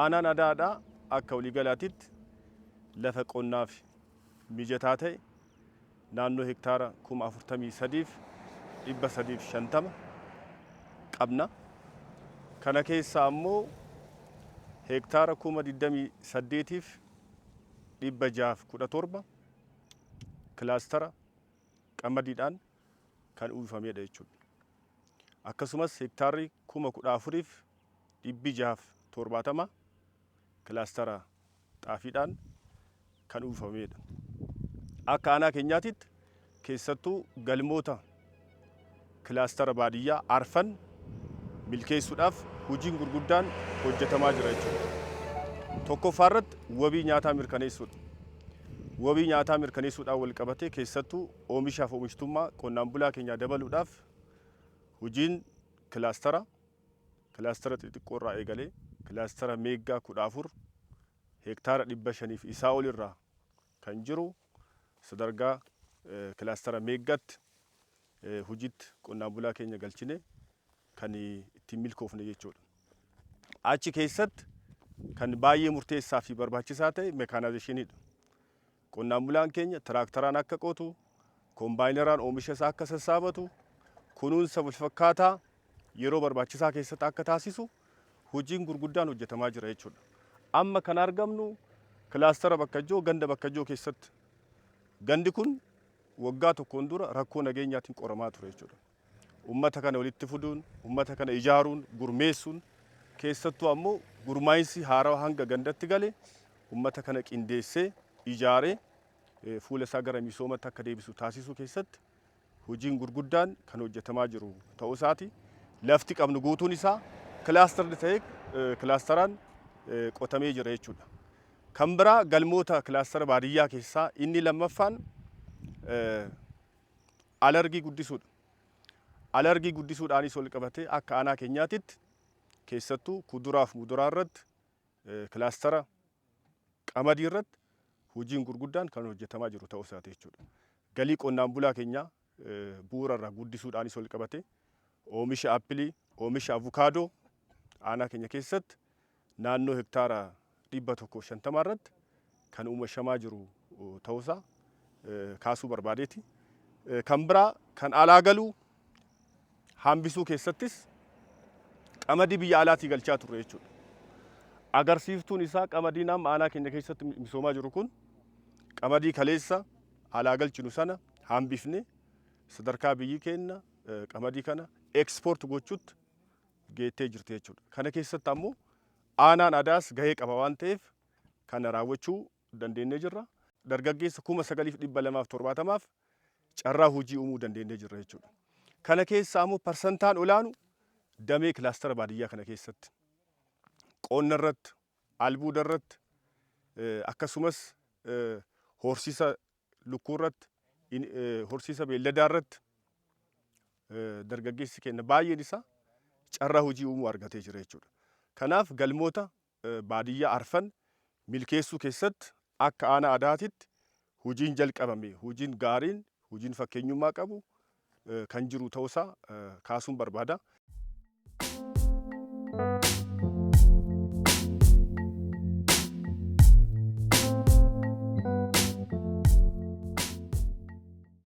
Aanaan Adaadhaa akka waliigalaatitti lafa qonnaaf mijataa ta'e naannoo hektaara 43,350 qabna. Kana keessaa ammoo hektaara 28,617 kilaastara qamadiidhaan kan uwwifamedha jechuudha. Akkasumas hektaarri 14,670 kilaastara xaafiidhaan kan uwwifamedha. Akka aanaa keenyaatitti keessattuu galmoota kilaastara baadiyyaa arfan milkeessuudhaaf hojiin gurguddaan hojjetamaa jira jechuudha. Tokkoffaa irratti wabii nyaataa mirkaneessuudha. Wabii nyaataa mirkaneessuudhaan wal qabatee keessattuu oomishaaf oomishtummaa qonnaan bulaa keenyaa dabaluudhaaf hojiin kilaastara xixiqqoo irraa eegalee kilaastara meeggaa 14 hektaara 500 fi isaa ol irraa kan jiru sadarkaa kilaastara meeggaatti hojiitti qonnaan bulaa keenya galchine kan ittiin milkoofne jechuudha. Achi keessatti kan baay'ee murteessaa fi barbaachisaa ta'e mekaanaayizeeshiniidha. Qonnaan bulaan keenya tiraaktaraan akka qotu, koombaayinaraan oomisha isaa akka sassaabatu, kunuunsa walfakkaataa yeroo barbaachisaa keessatti akka taasisu hojiin gurguddaan hojjetamaa jira jechuudha. Amma kan argamnu kilaastara Bakkajjoo, ganda Bakkajjoo keessatti. Gandi kun waggaa tokkoon dura rakkoo nageenyaatiin qoramaa ture jechuudha. Ummata kana walitti fiduun, ummata kana ijaaruun, gurmeessuun, keessattuu ammoo gurmaa'insi haarawaa hanga gandatti gale ummata kana qindeessee ijaaree fuula isaa gara misoomatti akka deebisu taasisuu keessatti hojiin gurguddaan kan hojjetamaa jiru ta'uu isaati. Lafti qabnu guutuun isaa kilaastarri ta'ee kilaastaraan qotamee jira jechuudha. Kan biraa galmoota kilaastara baadiyyaa keessaa inni lammaffaan alargii guddisuudha. Alargii guddisuudhaanis wal qabatee akka aanaa keenyaatitti keessattuu kuduraaf muduraa irratti, kilaastara qamadii irratti hojiin gurguddaan kan hojjetamaa jiru ta'uu isaati jechuudha. Galii qonnaan bulaa keenyaa bu'uura irraa guddisuudhaanis wal qabate oomisha appilii, oomisha avukaadoo aanaa keenya keessatti naannoo hektaara 150 irratti kan oomishamaa jiru ta'uusaa kaasuu barbaadeeti. Kan biraa kan alaa galuu hambisuu keessattis qamadii biyya alaatii galchaa turre jechuudha. Agarsiiftuun isaa qamadiin amma aanaa keenya keessatti misoomaa jiru kun qamadii kaleessa alaa galchinu sana hambifne sadarkaa biyyi keenya qamadii kana export gochuutti geettee jirti jechuudha. Kana keessatti ammoo aanaan Adaas gahee qaba waan ta'eef kana raawwachuu dandeenyee jirra. Dargaggeessa 9,270f carraa hojii uumuu dandeenyee jirra jechuudha. Kana keessaa ammoo parsantaan olaanu damee kilaastara baadiyyaa kana keessatti qonna irratti, albuuda irratti, akkasumas horsiisa lukkuu irratti, horsiisa beelladaa irratti dargaggeessi keenya baay'een isaa carraa hojii uumuu argatee jira jechuudha. Kanaaf galmoota baadiyyaa arfan milkeessuu keessatti akka aanaa Adaatitti hojiin jalqabame, hojiin gaariin, hojiin fakkeenyummaa qabu kan jiru ta'uusaa kaasuun barbaada.